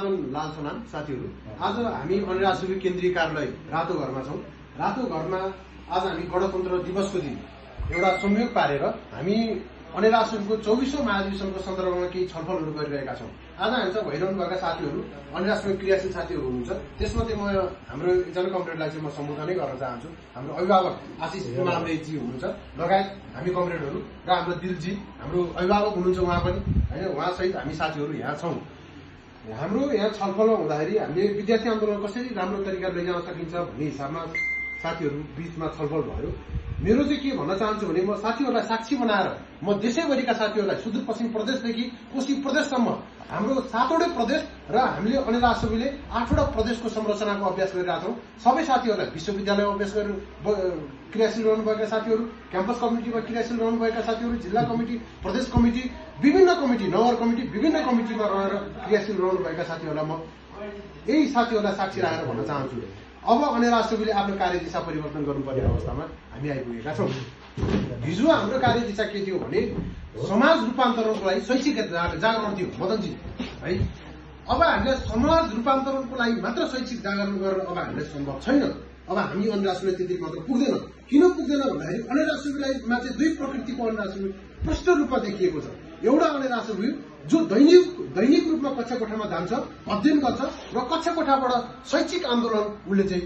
राजन लाल सनाम साथीहरू, आज हामी अनिराज सुब्बी केन्द्रीय कार्यालय रातो घरमा छौं। रातो घरमा आज हामी गणतन्त्र दिवसको दिन एउटा संयोग पारेर हामी अनिराज सुब्बीको 24औं महाधिवेशनको सन्दर्भमा केही छलफलहरू गरिरहेका छौं। आज हामीसँग भइरहनु भएका साथीहरू अनिराज सुब्बी क्रियाशील साथीहरू हुनुहुन्छ। त्यसमध्ये म हाम्रो एकजना कमरेडलाई चाहिँ म सम्बोधनै गर्न चाहन्छु। हाम्रो अभिभावक आशिष इमामरेजी हुनुहुन्छ, लगायत हामी कमरेडहरू र हाम्रो दिलजी हाम्रो अभिभावक हुनुहुन्छ, उहाँ पनि हैन, उहाँ सहित हामी साथीहरू यहाँ छौं। हाम्रो यहाँ छलफल हुँदाखेरि हामीले विद्यार्थी आन्दोलन कसरी राम्रो तरिकाले लैजान सकिन्छ भन्ने हिसाबमा साथीहरू बीचमा छलफल भयो। मेरो चाहिँ के भन्न चाहन्छु भने म साथीहरूलाई साक्षी बनाएर म देशैभरिका साथीहरूलाई सुदूरपश्चिम प्रदेशदेखि कोशी प्रदेशसम्म हाम्रो 7वटै प्रदेश र हामीले अनिराज सुब्बीले 8वटा प्रदेशको संरचनाको अभ्यास गरिरहेका छौं। सबै साथीहरूलाई विश्वविद्यालयमा अभ्यास गरेर क्रियाशील रहनुभएका साथीहरू, क्याम्पस कमिटीमा क्रियाशील रहनुभएका साथीहरू, जिल्ला कमिटी, प्रदेश कमिटी, विभिन्न कमिटी, नगर कमिटी, विभिन्न कमिटीमा रहेर क्रियाशील रहनुभएका साथीहरूलाई म यही साथीहरूलाई साक्षी राखेर भन्न चाहन्छु, अब अनिराज सुब्बीले आफ्नो कार्यदिशा परिवर्तन गर्नुपर्ने अवस्थामा हामी आइपुगेका छौं। हिजो हाम्रो कार्यदिशा के थियो भने समाज रूपान्तरणको लागि शैक्षिक जागरण थियो मदनजी है। अब हामीले समाज रूपान्तरणको लागि मात्र शैक्षिक जागरण गरेर अब हामीलाई सम्भव छैन। अब हामी अनिराज सुब्बीलाई त्यति मात्र पुग्दैन। किन पुग्दैन भन्दाखेरि अनिराज सुब्बीलाई मात्र दुई प्रकृतिको अनिराज सुब्बी प्रष्ट रूपमा देखिएको छ। एउटा अनिराज सुब्बी जो दैनिक रूपमा कक्षा कोठामा जान्छ, अध्ययन गर्छ र कक्षा कोठाबाट शैक्षिक आन्दोलन उसले चाहिँ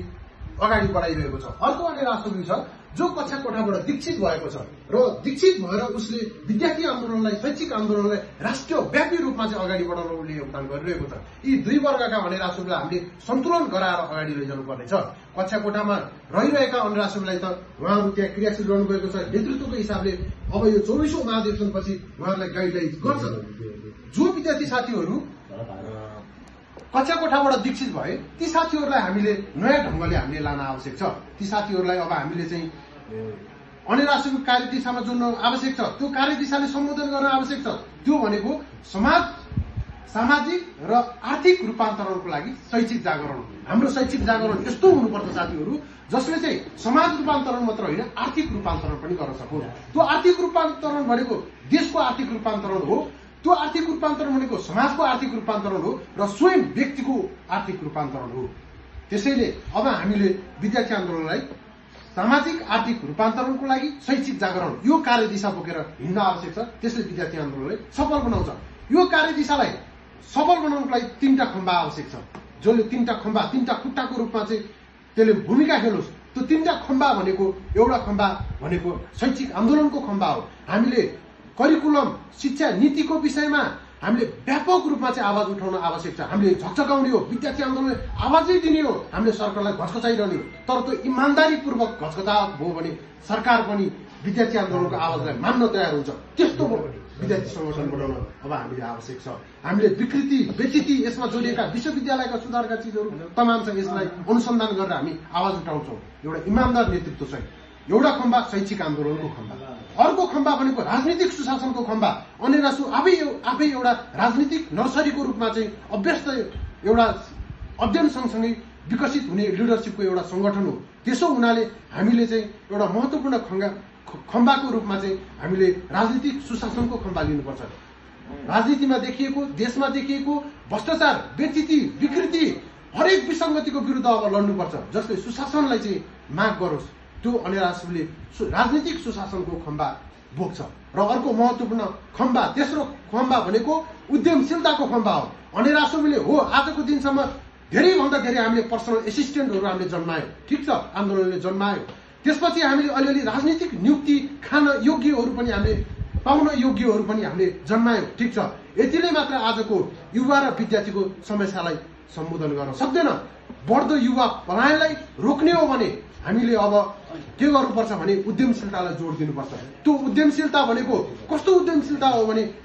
अगाडि बढाइरहेको छ। अर्को अनिराज सुब्बी छ जो कक्षा कोठाबाट दीक्षित भएको छ र दीक्षित भएर उसले विद्यार्थी आन्दोलनलाई, शैक्षिक आन्दोलनलाई राष्ट्रिय व्यापी रूपमा चाहिँ अगाडि बढाउन उसले योगदान गरिरहेको छ। यी दुई वर्गका अनिराज सुब्बीलाई हामीले सन्तुलन गराएर अगाडि लैजानु पर्नेछ। कक्षा कोठामा रहिरहेका अनिराज सुब्बीलाई त उहाँहरू त्यहाँ क्रियाशील रहनुभएको छ, नेतृत्वको हिसाबले अब यो 24औं महाधिवेशनपछि उहाँहरूलाई गाइडलाइन गर्छ। जो विद्यार्थी साथीहरू कक्षा कोठाबाट दीक्षित भए ती साथीहरूलाई हामीले नयाँ ढंगले हामीले लान आवश्यक छ। ती साथीहरूलाई अब हामीले चाहिँ अनिराज सुब्बी कार्यदिशामा जोड्न आवश्यक छ। त्यो कार्यदिशाले सम्बोधन गर्न आवश्यक छ। त्यो भनेको सामाजिक र आर्थिक रूपान्तरणको लागि शैक्षिक जागरण। हाम्रो शैक्षिक जागरण यस्तो हुनुपर्छ साथीहरू जसले चाहिँ समाज रूपान्तरण मात्र होइन आर्थिक रूपान्तरण पनि गर्न सकोस्। त्यो आर्थिक रूपान्तरण भनेको देशको आर्थिक रूपान्तरण हो, त्यो आर्थिक रूपान्तरण भनेको समाजको आर्थिक रूपान्तरण हो र स्वयं व्यक्तिको आर्थिक रूपान्तरण हो। त्यसैले अब हामीले विद्यार्थी आन्दोलनलाई सामाजिक आर्थिक रूपान्तरणको लागि शैक्षिक जागरण यो कार्यदिशा बोकेर हिँड्न आवश्यक छ। त्यसले विद्यार्थी आन्दोलनलाई सफल बनाउँछ। यो कार्यदिशालाई सफल बनाउनको लागि 3टा खम्बा आवश्यक छ, जसले 3टा खम्बा 3टा खुट्टाको रूपमा चाहिँ त्यसले भूमिका खेलोस्। त्यो 3टा खम्बा भनेको एउटा खम्बा भनेको शैक्षिक आन्दोलनको खम्बा हो। हामीले करिकुलम शिक्षा नीतिको विषयमा हामीले व्यापक रूपमा चाहिँ आवाज उठाउन आवश्यक छ। हामीले झकझकाउने हो, विद्यार्थी आन्दोलनले आवाजै दिने हो, हामीले सरकारलाई घचघचाइरहने हो। तर त्यो इमान्दारीपूर्वक घचघचावट भयो भने सरकार पनि विद्यार्थी आन्दोलनको आवाजलाई मान्न तयार हुन्छ। त्यस्तो विद्यार्थी संगठन बनाउन अब हामीले आवश्यक छ। हामीले विकृति बेचिति यसमा जोडिएका विश्वविद्यालयका सुधारका चिजहरू तमाम छ, यसलाई अनुसन्धान गरेर हामी आवाज उठाउँछौँ एउटा इमान्दार नेतृत्व सहित। एउटा खम्बा शैक्षिक आन्दोलनको खम्बा, अर्को खम्बा भनेको राजनीतिक सुशासनको खम्बा। अनिराज सुब्बी आफै एउटा राजनीतिक नर्सरीको रूपमा चाहिँ अभ्यस्त एउटा अध्ययन सँगसँगै विकसित हुने लिडरसिपको एउटा संगठन हो। त्यसो हुनाले हामीले चाहिँ एउटा महत्वपूर्ण खम्बाको रूपमा चाहिँ हामीले राजनीतिक सुशासनको खम्बा लिनुपर्छ। राजनीतिमा देखिएको, देशमा देखिएको भ्रष्टाचार, बेचिति, विकृति, हरेक विसङ्गतिको विरुद्ध अब लड्नुपर्छ, जसले सुशासनलाई चाहिँ माग गरोस्। त्यो अनिराज सुब्बीले राजनीतिक सुशासनको खम्बा बोक्छ। र अर्को महत्वपूर्ण खम्बा, तेस्रो खम्बा भनेको उद्यमशीलताको खम्बा हो। अनिराज सुब्बीले हो आजको दिनसम्म धेरैभन्दा धेरै हामीले पर्सनल एसिस्टेन्टहरू हामीले जन्मायो, ठिक छ, आन्दोलनले जन्मायो। त्यसपछि हामीले अलिअलि राजनीतिक नियुक्ति खान योग्यहरू पनि हामीले पाउन योग्यहरू पनि हामीले जन्मायो, ठिक छ। यतिले मात्र आजको युवा र विद्यार्थीको समस्यालाई सम्बोधन गर्न सक्दैन। बढ्दो युवा पलायनलाई रोक्ने हो भने हामीले अब के गर्नुपर्छ भने उद्यमशीलतालाई जोड दिनुपर्छ। त्यो उद्यमशीलता भनेको कस्तो उद्यमशीलता हो भने